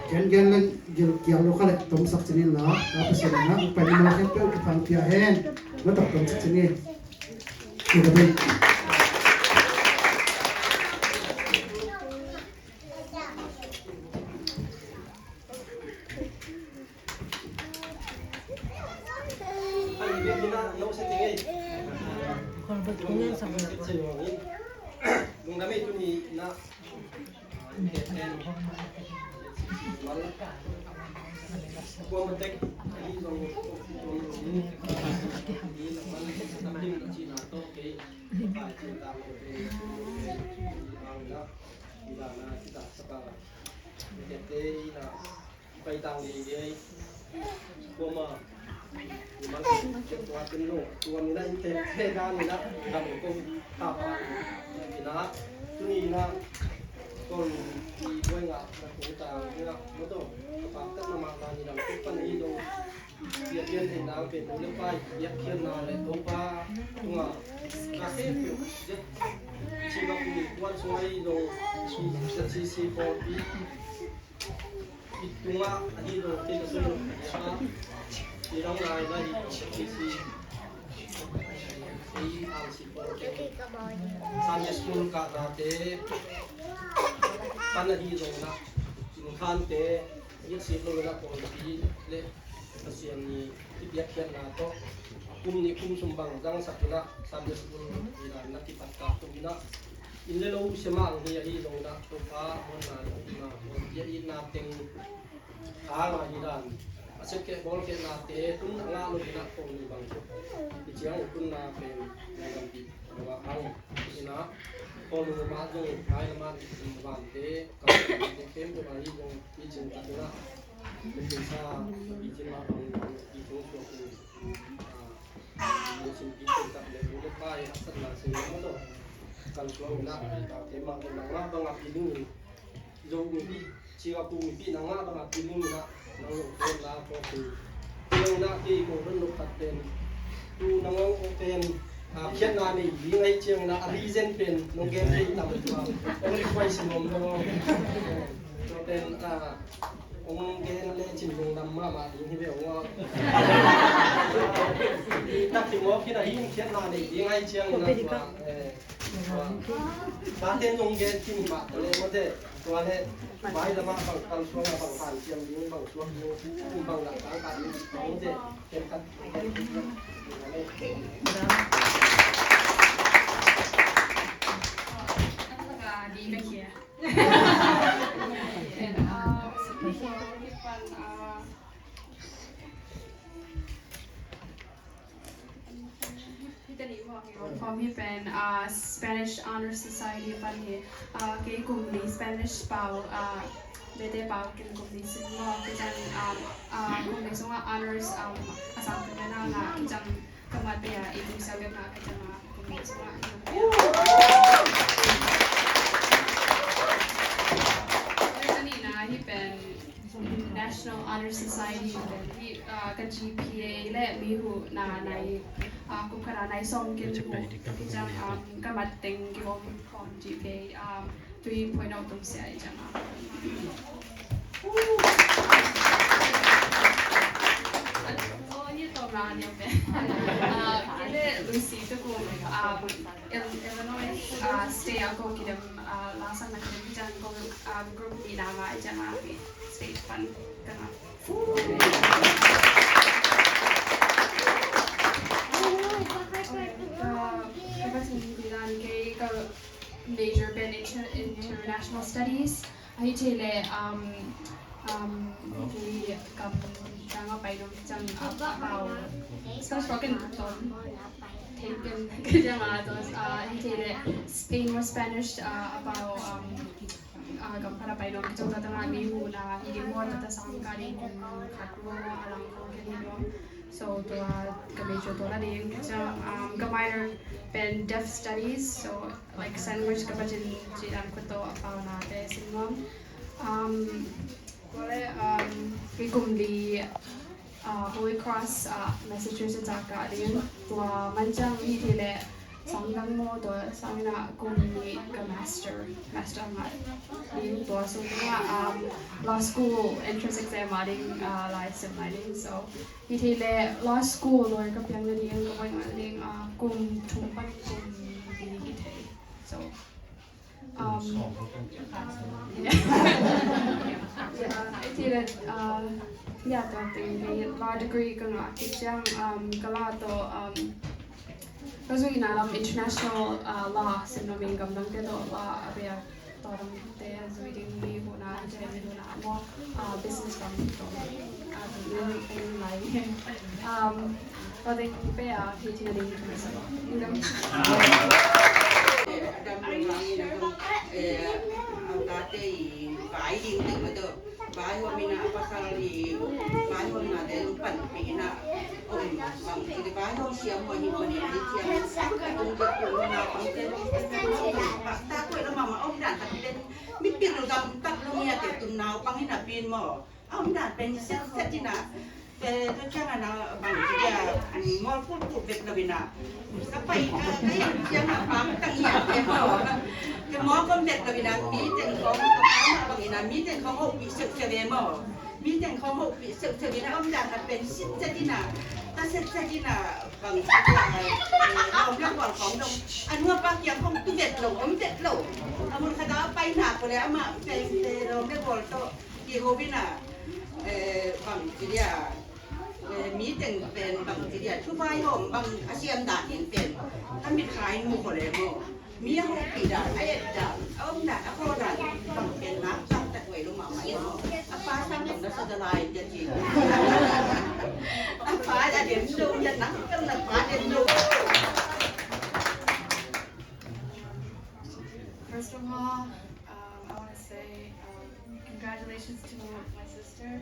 ken gen len gil kial lo kha le, tom sak cin in la, ka Pasian na, pai ni ma ken pe u ki pang pia hen, ma tak tom sak cin in. Ki ka pen. Pai tang lei lei, kuama, kuama, tua tun lo, tua mina in te te da mina, lam ko, ha pa, mina, tuni na, kon, i boy nga, na ko ta, mina, mo to, pa, ta na ma, na ni lam ko pa ni do, ya pian in na pe, mo le pa, ya pian na le, to pa, tunga, na se, ya, chi ma ku ni, kuan sungai do, si, si, si, ko, pi, i tungah a dih dawk te ka sung a, i dang lai lai i si, ei ang si pawl te, Sunday school ka na te, pan a dih dawk na, in khan te, i si lo na pawl pi le, Pasian ni i biak khiat na to, kum ni kum sum bang zang sak na, Sunday school i na na kipat ka kum na, Inn le lo siamah ang hi ahi zongin ah Topa muanna le upna, muanpih a itna teng hang ahi dan, a sepkeh bawlkeh nate tun a ngah lo in ah Kawlnu bang hi ciang uh tunna pen na lampi lo ah hang in ah Kawlnu mah zong nai lamah vante kamte khempeuh ahi zong i cing tak in ah i cing sa i cing mah bang i cing suak in ah Lungsim kikhen tak le, nu le pa i haksatna sung lam a tawh kalsuan in ah, taute mah in nangmah bangah pilin in, Zo mipi, Singapore mipi nangmah bangah pilin in ah, nang lo tuan la ko tu. Ciang in ah kei ko don lo khat pen, tu nang ong ko pen, a khiatna nei ding ahi ciang in ah, a reason pen nong gen thei tam tua, ong request nuam lo. Tua pen, a, Ong gen le cin lungdam mahmah ding hi ve ong aw. I tak hi mawk hi na hi, khiatna nei ding ahi ciang in ah tua, eh, tua. Tate nong gen kim mah ta le mawte, tua le, vai lamah bang kalsuang a bang hanciam ding, bang suak ding, bang laksang khat ding, bang mawte, ken khat. Di ka khia. Form hi pen, ah, Spanish Honor Society pan hi, ah, kei kum li Spanish pau, ah, bete pau kin kum li sin maw, kei tan, ah, ah, kum li sungah honors, um, a sang pen na na, kei tan Ka mat pia i kum sial deuh na ka ciang a kum nih sungah i kum pia. Ka nihna hi pen National Honor Society pen hi, ah, ka G P A le mi huhna nai, ah, kum khat a nai sawm kin mu ka ciang, um, ka mat teng ki bawm khawm G P A, um, Three point oh tung sia i ciang a. Oh, ni to na ni pe. Ah, kei le Lucy te kum, ah, Il-, Illinois, ah, State a ko kidem, ah, la sang na kidem i ciang ko, ah, group ni na ma i ciang a stage pan ka na. Ka, ka pasin bilan kei ka major pen inter-, international studies. Ahi thei le, um, um, kei kam tanga pai dong cang, uh, about Spanish spoken tom. Taken kejang a to, uh, ahi thei le Spain or Spanish, uh, about, um, uh, kam khat a pai dong kejang ta tanga mi huhna hi ding mo ta ta sang ka ding kum khat mo a lang ko kei ding mo. So tua ka major tua la ding kejang, um, ka minor pen deaf studies. So like sandwich ka patin ci dan ko to a pau na te sin mom. Um, kole, um, kei kum li, uh, Holy Cross, uh, Massachusetts a ka ding tua man ciang hi thei le sang dang mo tua sang in a kum nih ka master, master ngat ding tua sung in a, um, law school entrance exam a ding, uh, lai sem lai ding. So hi thei le law school lawyer ka piang na ding ka boih ngat ding, uh, kum thum pan kum li hi thei. So, um, yeah. Yeah, hi thei le, uh, yeah, tua teng hi law degree ka ngah khit ciang, um, ka law tawh, um, ka zuihna lam international, uh, law, sin lo ming gamdang te tawh law a bia Tawdam te zui ding mi huhna, hi te mi huhna maw, ah, business ram dong, ah, ding in, in lai. Um, tawdam pe a, hi tina ding ka sa. Adam lo vang in a, eh, a tate i vai ding ding ma do. Vai hom in a pasal i, vai hom na te lungpan pi in a. Om, bang, ti vai hom siam hom hi hom ni, ni siam. Tung dek tung na, tung dek. Ba, ta koi la mama, om dan ta ten. Mi pil lu dam tak lu mi a te tung nau, bang in a pin mo. Om dan pen set set in a. Te, te kiang a na, bang, ti dia, mol pul pul bek la bina. Ka pai, ka, ka yang kiang a pam tang ya te mo. Te mo kom bek la bina, mi teng kong, ka pam bang ina, mi teng kong ho pi sek sek ve mo. Mi teng kong ho pi sek sek ina, om dan ka pen sit set ina. Ta set set ina, bang sit ina, eh, lom la kong kong dong. An hua pa kiang kong tu bek lo, om bek lo. Amun ka da pai na ko le ama pen te lom le bol to. Ki ho bina, eh, bang sit ina. Eh, mi teng pen bang ci dia, thupha i hawm bang a siam dan in pen. Ka mit kha in mu ko le maw. Mi a hawm pi dan, a et dan, a om dan, a khaw dan, bang pen nak tak tak wei lo mahmah i maw. A pa sang dong na sa da lai dia ci. A pa da dem lo, ya nak dong na pa dem lo. First of all, um, I want to say, um, congratulations to my sister.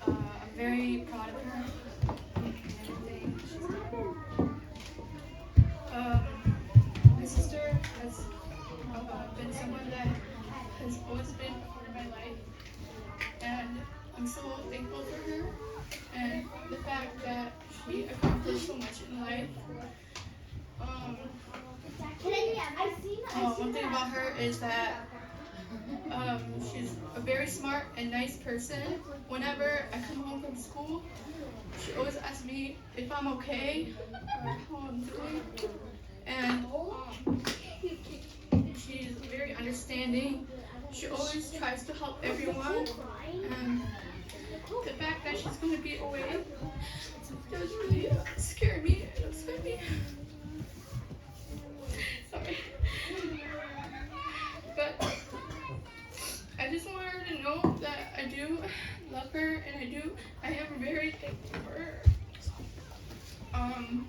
Uh, I'm very proud of her and everything she's done. Um, my sister has, uh, been someone that has always been a part of my life, and I'm so thankful for her and the fact that she accomplished so much in life. Um, uh, one thing about her is that, um, she's a very smart and nice person. Whenever I come home from school, she always asks me if I'm okay or how I'm doing. And, um, she's very understanding. She always tries to help everyone. And the fact that she's gonna be away does really scare me and upset me. Sorry. But I just want her to know that I do love her and I do, I am very thankful for her. Um,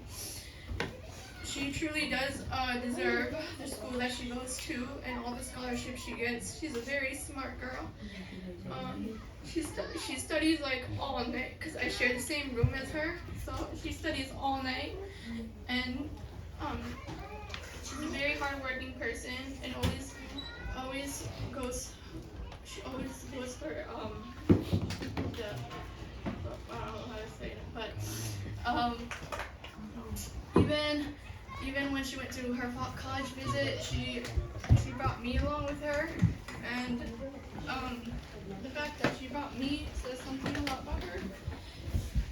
she truly does, uh, deserve the school that she goes to and all the scholarships she gets. She's a very smart girl. Um, she stu-, she studies, like, all night 'cause I share the same room as her, so she studies all night. And, um, she's a very hardworking person and always, always goes, she always goes for, um, the, I don't know how to say it, but, um, even, even when she went to her fo-, college visit, she, she brought me along with her, and, um, the fact that she brought me says something a lot about her,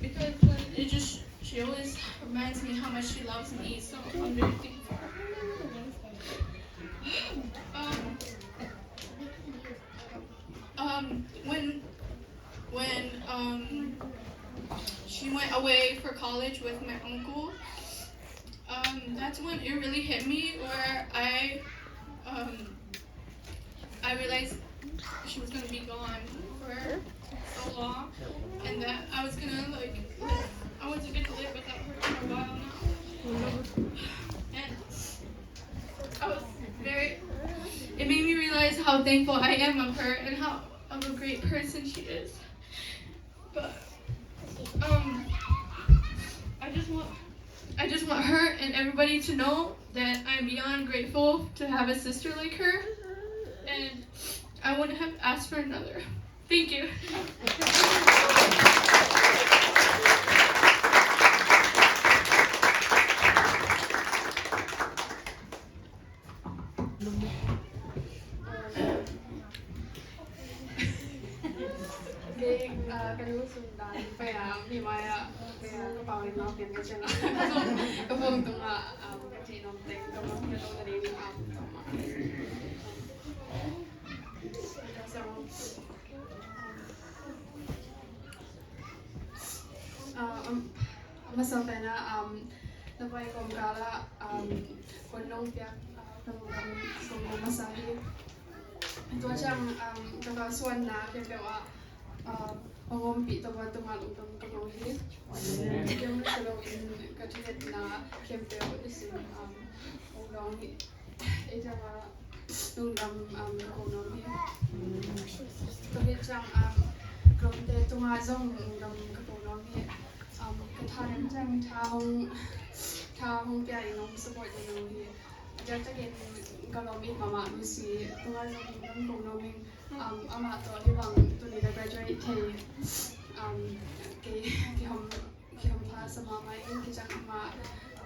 because then it just, she always reminds me how much she loves me, so I'm very thankful for her. Um, um, when, when, um, she went away for college with my uncle, um, that's when it really hit me where I, um, I realized she was gonna be gone for so long, and that I was gonna, like, live, I wasn't gonna live without her for a while now. And I was very, it made me realize how thankful I am of her and how of a great person she is. But, um, I just want, I just want her and everybody to know that I'm beyond grateful to have a sister like her, and I wouldn't have asked for another. Thank you. Kei, ah, ka nu sung dan pai a, mi mai a, pai a, ka pau in mau pian ka chen a. Ka phone, ka phone tung a, ah, ka ti nom teng, ka phone ka tong ka ding, ah, tong ma. So, ah, um, a masa pen a, um, na pai kawmkal a, um, kong nong piak, ah, ka lungdam kong nong masa hi. Tua ciang, um, ka kalsuanna khempeuh ah, uh, hong ompih tawh va tungah lungdam ka ko hi. Kem si loin ka thungetna khempeuh i sin, um, hong dawng hi. Ei tungah lungdam, um, ka ko nuam hi. Tua hi ciang, um, ka lawmte tungah zong lungdam ka ko nuam hi. Um, ka thanem ciang tha hong, tha hong pia in hong support ding hi. Diakdiakin ka lawm it mahmah Lucy tungah zong lungdam ko nuam ing. Um, amah tawh hih bang tuni na graduate thei, um, kei, kei hong, kei hong pha sa mahmah ing. Kei ciang amah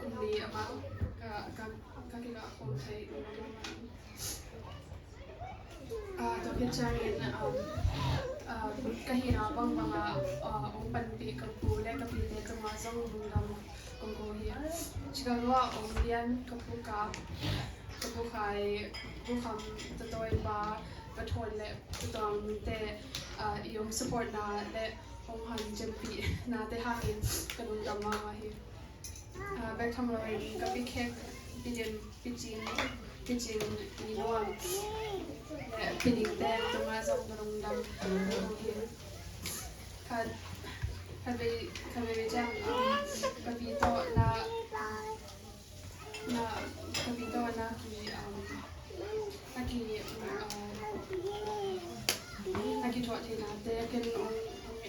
kum li amah ka, ka, ka kigah khawm thei lungdam mahmah ing. Ah, tua khit ciangin, um, ah, ka hihna bangbang ah, ah, hong panpih ka pu le ka pite tungah zong lungdam kong ko hi. Chicago ah hong lian ka pu Kap, ka pu Khai, pu Kham, Tatawipa, ka Thawn le ka Tuangte, ah, i hong supportna le hong hanciampihna te hangin ka lungdam mahmah hi. Ah, bek tham loin ka pi Khek, pi Dim, pi Cin, pi Cin, pi Nuam le pi Ning te tungah zong ka lungdam hi. Khat, khat vei, khat vei ciang, um, ka pi tawh na, na, ka pi tawh na ki, um, na ki, um, na kithuah theihna te ken hong, hong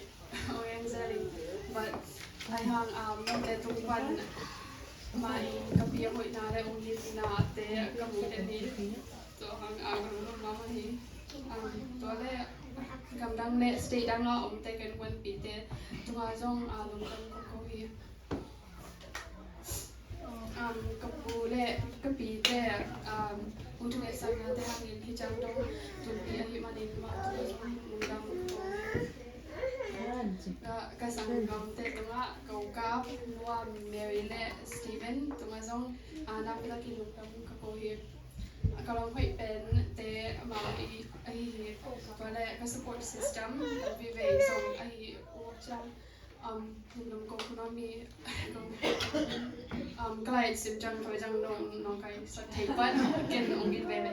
Ong eng zel in, but ahi hang, um, note tung pan mah in ka pi a hoihna le ong gitna te ka mu den hi. Tua hang, um, ka lungdam mahmah hi. Um, tua le gamdang le state dang a omte ken kuanpite tungah zong, uh, lungdam kong ko hi. Um, ka pu le ka pite, um, hong thungetsaknate hangin hih ciang dong tunpih ahih manin amau tungah zong lungdam ka ko hi. Ka, ka sanggamte tungah ka u Kap, Nuam, Mary le Stephen tungah zong, ah, nakpi takin lungdam ka ko hi. Ka lawm hoih pente amau ahi hi. Tua le ka support system tampi vei zong ahi uh ciang, um, lungdam ko khuanuam hi. Um, ka lai sim ciang thawi ciang nong, nong kai sak thei pan ken ong git veve.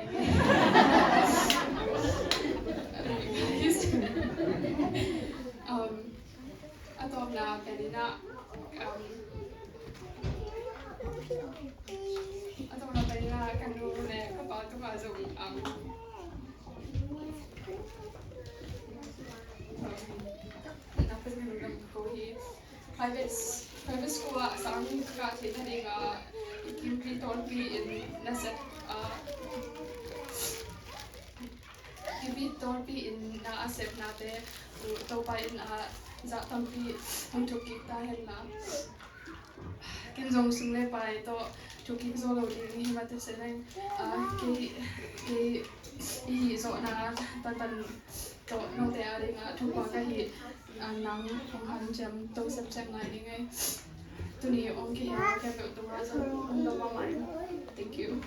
Um, a tawpna pen in ah, um, a tawpna pen in ah ka nu le ka pa tungah zong, um, um, na pazin lungdam ko hi. Private, private school ah a sang ka kah theihna dingah i kimpi tawlpi in na sep, ah, kimpi tawlpi in na a sepnate, uh, Topa in, ah, zah tampi hong thuk kik ta hen la. Ken zong sum le pai tawh thuk kik zo lo ding hi mah te se leng, ah, kei, kei i hih zawhna tantan tawh note a dingah thupha ka hih, ah, nang hong hanciam to semsem ngai ding ei. Tuni hong kihel khempeuh tungah zong lungdam mahmah ing. Thank you.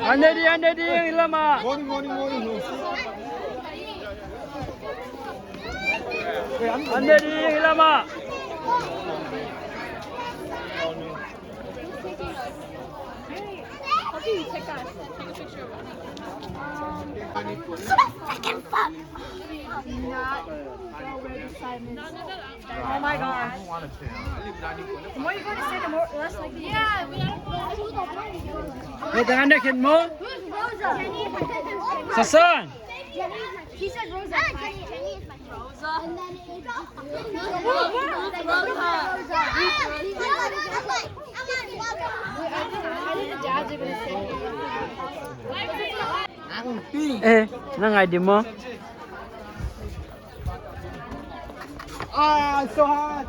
Ande di, ande di, lamah. Morning, morning, morning. Ande di, lamah. Freaking fuck. Oh my God. The more you go to say, the more, less likely. Yeah, we don't know. Sasan. He said Rosa. Eh, na ngai dim maw? Ah, it's so hot.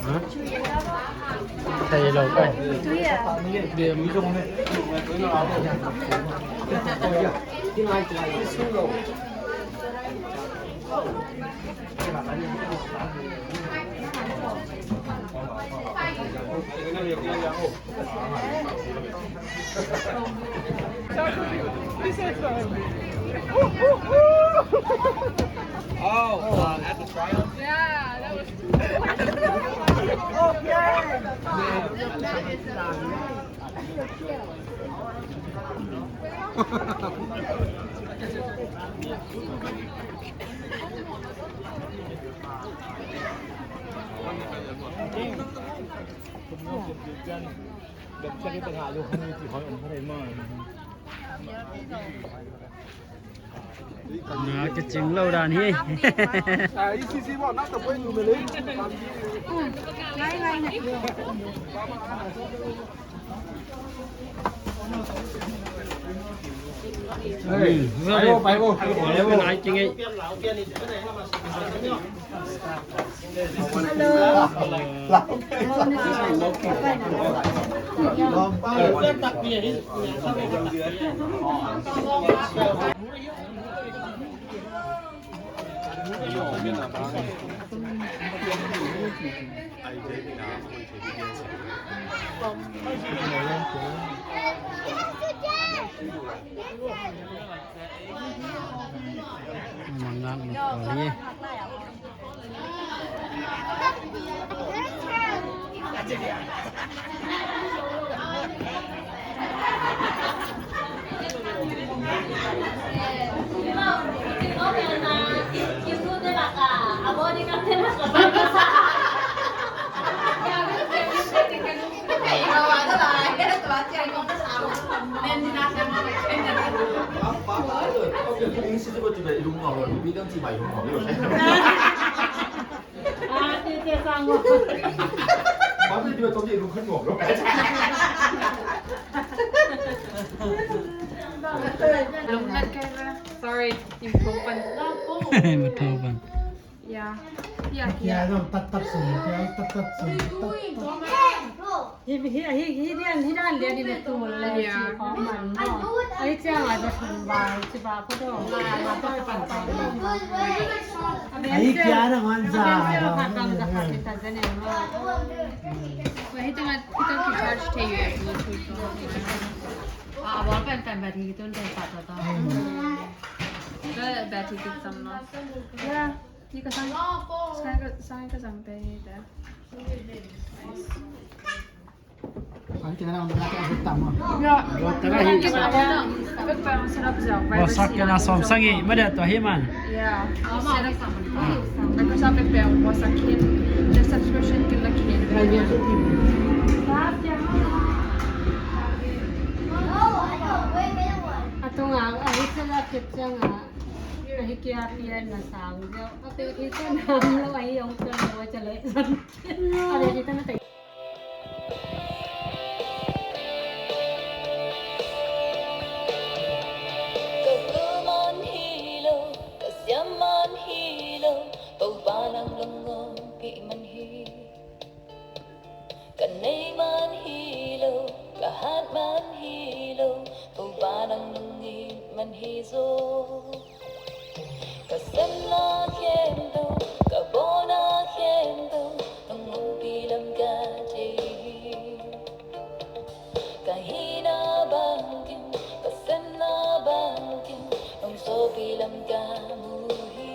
Hah? Thei lo kai. Oh, uh, at the trial? Yeah, that was. Okay. Na kicing lo dan hi. Sorry, yung open. Matoban. Yeah. Yeah, yeah. Hi, hi, hi, hi, dan, hi, dan, dia di na tu la. Yeah. Ai, cia, ai, ba, sun ba, ci ba, ko do. Ai, cia, na, man, za. Wah, hi, tu, man, hi, tu, ki charge te, you have Bluetooth. Ah, ball pen, pen, bat, hi, tu, pen, bat, bat. Hmm. Bat, bat, hi, tu, sam, no. Yeah. Ni ka sang, sang ka, sang ka sang te ni te. Ang kina lang ang dati ang hitam mo. Ya. Ang kina lang ang hitam mo. Wasak kina sawm sagih, mada tua hi man. Ya. Wasak kina, wasak kina. The subscription kina kina. A tung a, a hi sa la kip sa nga. Ahi kia pian na sang deuh. A te hi ta nam lo ahi ong ta lo ta le. A te hi ta na te. Ka kul man hi lo, ka siam man hi lo, Topa nang lungong pi man hi. Ka nei man hi lo, ka hat man hi lo, Topa nang lungit man hi zaw. Ka sem na khempeuh, ka bawl na khempeuh, nong ompih lam ka thei hi. Ka hihna bangkim, ka sem na bangkim, nong sawpih lam ka mu hi.